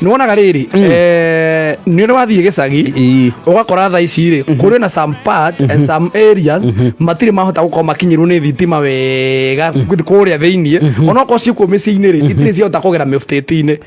Nĩwonaga rĩrĩ, nĩ ũrĩ wathiĩ gĩcagi, ũgakora thaa ici rĩ, kũrĩ na some part and some areas matirĩ mahota gũkorwo makinyĩrwo nĩ thitima wega kũrĩa thĩiniĩ, onokorwo ciĩkuo mĩciĩ-inĩ rĩ, itirĩ ciahota kũgera mĩbutĩti-inĩ.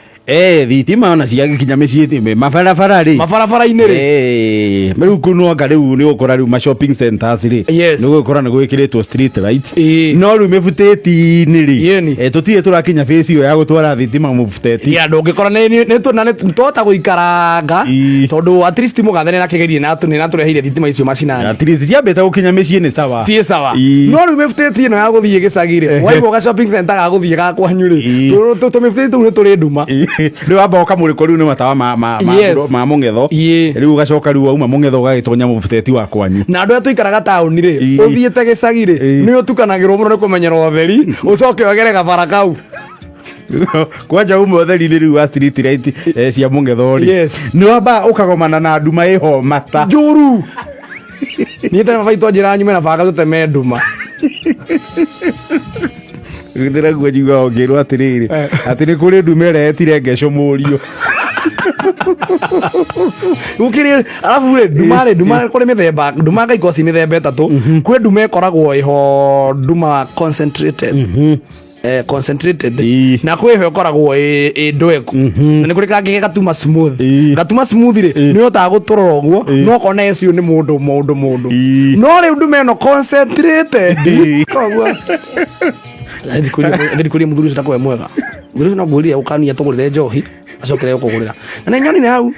Thitima ona ciagĩkinya mĩciĩ mabarabara rĩ, mabarabara-inĩ rĩ. Rĩu kũnwanga rĩu nĩ ũgũkora rĩu ma shopping centers rĩ, nĩ ũgũkora nĩ gwĩkĩrĩtwo street lights, no rĩu mĩbutĩti-inĩ rĩ, tũtirĩ tũrakinya phase ĩyo ya gũtwara thitima mũbuteti. Ya ndũngĩkora na nĩ twahota gũikaranga, tondũ at least mũgathe nĩ arakĩgeria na nĩ aratũreheire thitima icio macinani. At least ciambĩte gũkinya mĩciĩ nĩ sawa. Ciĩ sawa. No rĩu mĩbutĩti ĩno ya gũthiĩ gĩcagi rĩ, waigua ga shopping center ga gũthiĩ ga kwanyu rĩ, tũmĩbutĩti tũu nĩ tũrĩ nduma. Rĩu wamba ũkamũrĩkwo rĩu nĩ matawa ma mũng'etho. Rĩu ũgacoka rĩu wauma mũng'etho ũgagĩtonya mũbuteti wa kwanyu. Na andũ arĩa tũikaraga taũni rĩ, ũthiĩte gĩcagi rĩ, nĩ ũtukanagĩrwo mũno nĩ kũmenyera ũtheri, ũcoke wegere gabara kau. Kwanja uma ũtheri-inĩ rĩu wa street light cia mũng'etho rĩ, nĩ wamba ũkagomana na nduma ĩho mata. Njũru. Niĩ tene baba itũ anjĩraga nyume na banga tũteme nduma. Ndĩraigua njiguaga ũkĩrwo atĩrĩrĩ, atĩ nĩ kũrĩ nduma ĩrĩa yetire ngeco mũriũ. Gũkĩrĩ arabu rĩ, nduma rĩ, nduma kũrĩ mĩthemba, nduma ngai ikoragwo ci mĩthemba ĩtatũ. Kwĩ nduma ĩkoragwo ĩho nduma concentrated. Concentrated. Na kwĩ ĩho ĩkoragwo ĩ ndweku, na nĩ kũrĩ kangĩ gatuma smooth. Gatuma smooth rĩ, nĩ ũhotaga gũtũrora ũguo, no ũkona ũcio nĩ mũndũ mũndũ mũndũ. No rĩu nduma ĩno concentrated koguo thirikũria mũthuri ũcio ndakorwo e mwega. Mũthuri ũcio no ngwĩrire ũkania tũgũrĩre njohi acokere ũkũgũrĩra na nĩ nyonire hau.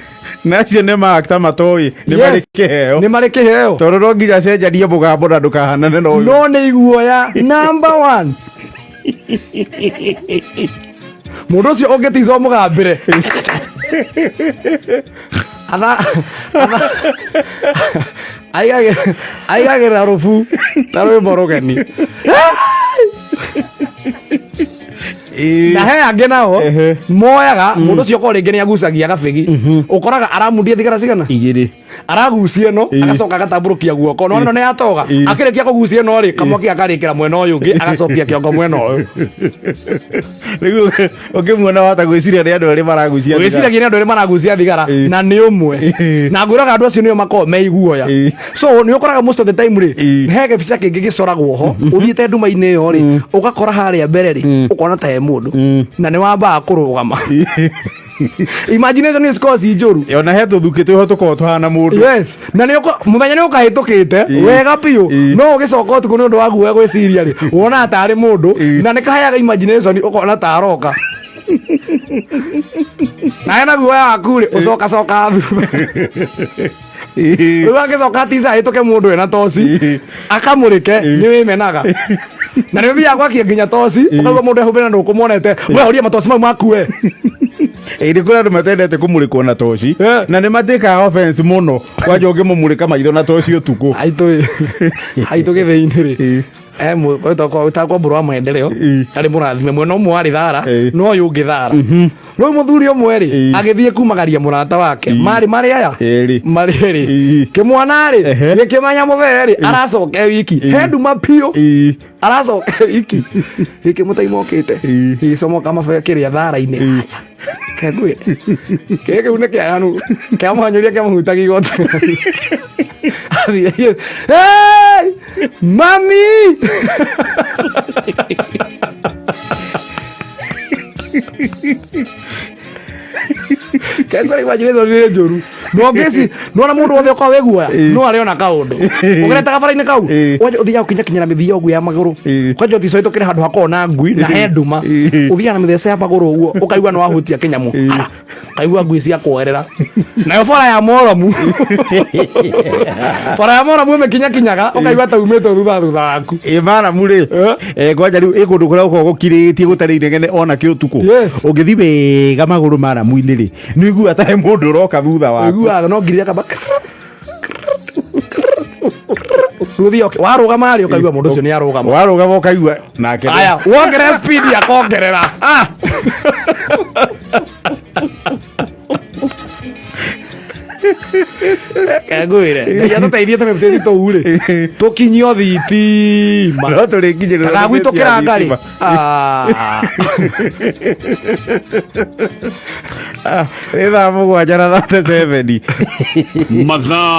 Na acio nĩ maakta matoĩ nĩ marĩ kĩheo. Nĩ marĩ kĩheo. Tondũ no nginya cenjanie mũgambo na ndũkahanane na ũyũ. No nĩ iguoya number one. Mũndũ ũcio ũngĩtica ũmũgambĩre atha aigagĩrĩra rũbu ta rwĩmbo rũgeni. Na he angĩ nao moyaga mũndũ ũcio korwo rĩngĩ nĩ agucagia gabĩgi, ũkoraga aramundia thigara cigana? Igĩrĩ. Aragucia ĩno, agacoka agatambũrũkia guoko, no ĩno nĩ yatoga. Akĩrĩkia kũgucia ĩno rĩ, kamwaki akarĩkĩra mwena ũyũ ũngĩ, agacokia kĩongo mwena ũyũ. Rĩu ũkĩmuona wata gwĩciria nĩ andũ erĩ maragucia thigara. Wĩciragia nĩ andũ erĩ maragucia thigara, na nĩ ũmwe. Na ngwĩraga andũ acio nĩo makoragwo me iguoya. So nĩ ũkoraga most of the time rĩ, he gĩbica kĩngĩ gĩcoragwo ho ũthiĩte nduma-inĩ ĩyo rĩ, ũgakora harĩa mbere rĩ, ũkona ta he mũndũ na nĩ wambaga kũrũgama. Imagination is cause njũru. Ona he tũthukĩ twĩho tũkoragwo tũhana mũndũ. Yes, na nĩ mũthenya nĩ ũkahĩtũkĩte wega biũ, no ũgĩcoka ũtukũ nĩ ũndũ wa guoya gwĩciria rĩ, wonaga tarĩ mũndũ, na nĩ kaheaga imagination, ũkona ta aroka nawe na guoya waku rĩ, ũcokacoka thutha. Rĩu angĩcoka atica ahĩtũke mũndũ wĩna toci akamũrĩke, nĩ wĩmenaga na nĩ ũthiaga gwakia nginya toci, ũkaigua mũndũ ehumbĩra na ndũkũmuonete, we horia matoci mau maku we. Ĩ, nĩ kũrĩ andũ matendete kũmũrĩkwo na toci, na nĩ matĩkaga offense mũno kwanja ũngĩmũmũrĩka maitho na toci ũtukũ. Haitũ haitũ gĩthĩinĩ rĩ, gwĩtagwo mbũrũ wa maendeleo, arĩ mũrathime mwena ũmwe warĩ thara, no ũyũ ũngĩ thara. Rĩu mũthuri ũmwe rĩ, agĩthiĩ kumagaria mũrata wake, marĩ marĩ aya. Erĩ. Marĩ erĩ. Kĩmwana rĩ, gĩkĩmenya mũthee rĩ, aracoka e wiki he nduma biũ. Aracoka e wiki gĩkĩ mũtaima okĩte gĩgĩcomoka mabe kĩrĩa thara-inĩ kengwĩre kĩĩ kĩu nĩ kĩaganu, kĩamũhanyũria, kĩamũhutagia igoti. Athiĩ, "Hey, mami!" Kengwĩre imagination nĩ njũru no ngĩci nona mũndũ wothe ũkorwo wĩ guoya no arĩona kaũndũ ũgerete gabara-inĩ kau. Wanja ũthiaga ũkinyakinyĩra mĩthia ũguo ya magũrũ. Kwanja ũthiĩ ũhĩtũkĩre handũ hakoragwo na ngui na he nduma, ũthiaga na mĩthece ya magũrũ ũguo, ũkaigua nĩ wahutia kĩnyamũ ara, ũkaigua ngui cia kuoerera nayo bara ya moromu, bara ya moromu ĩmĩkinyakinyaga, ũkaigua ta umĩte thutha thutha waku. Ĩ maramu rĩ, kwanja rĩu ĩ kũndũ kũrĩa gũkoragwo gũkirĩtie gũtarĩ inegene ona kĩ ũtukũ, ũngĩthiĩ wega magũrũ maramu-inĩ rĩ, nĩ ũiguaga ta he mũndũ ũroka thutha waku. Ũiguaga no ngiria kamba rũthiĩ warũgama rĩ, ũkaigua mũndũ ũcio nĩ arũgama. Warũgama ũkaigua nake aya wongerera speed akongerera. Ah! Ngwĩre Ngai atũteithie tũmĩbutĩti tũu rĩ tũkinyio thitima. No tũrĩkinyĩrĩrwo Taga nĩ gwitũ mĩtĩ ya kĩranga rĩ. thitima. Ah. Ah, nĩ thaa 7:37. Mathaa.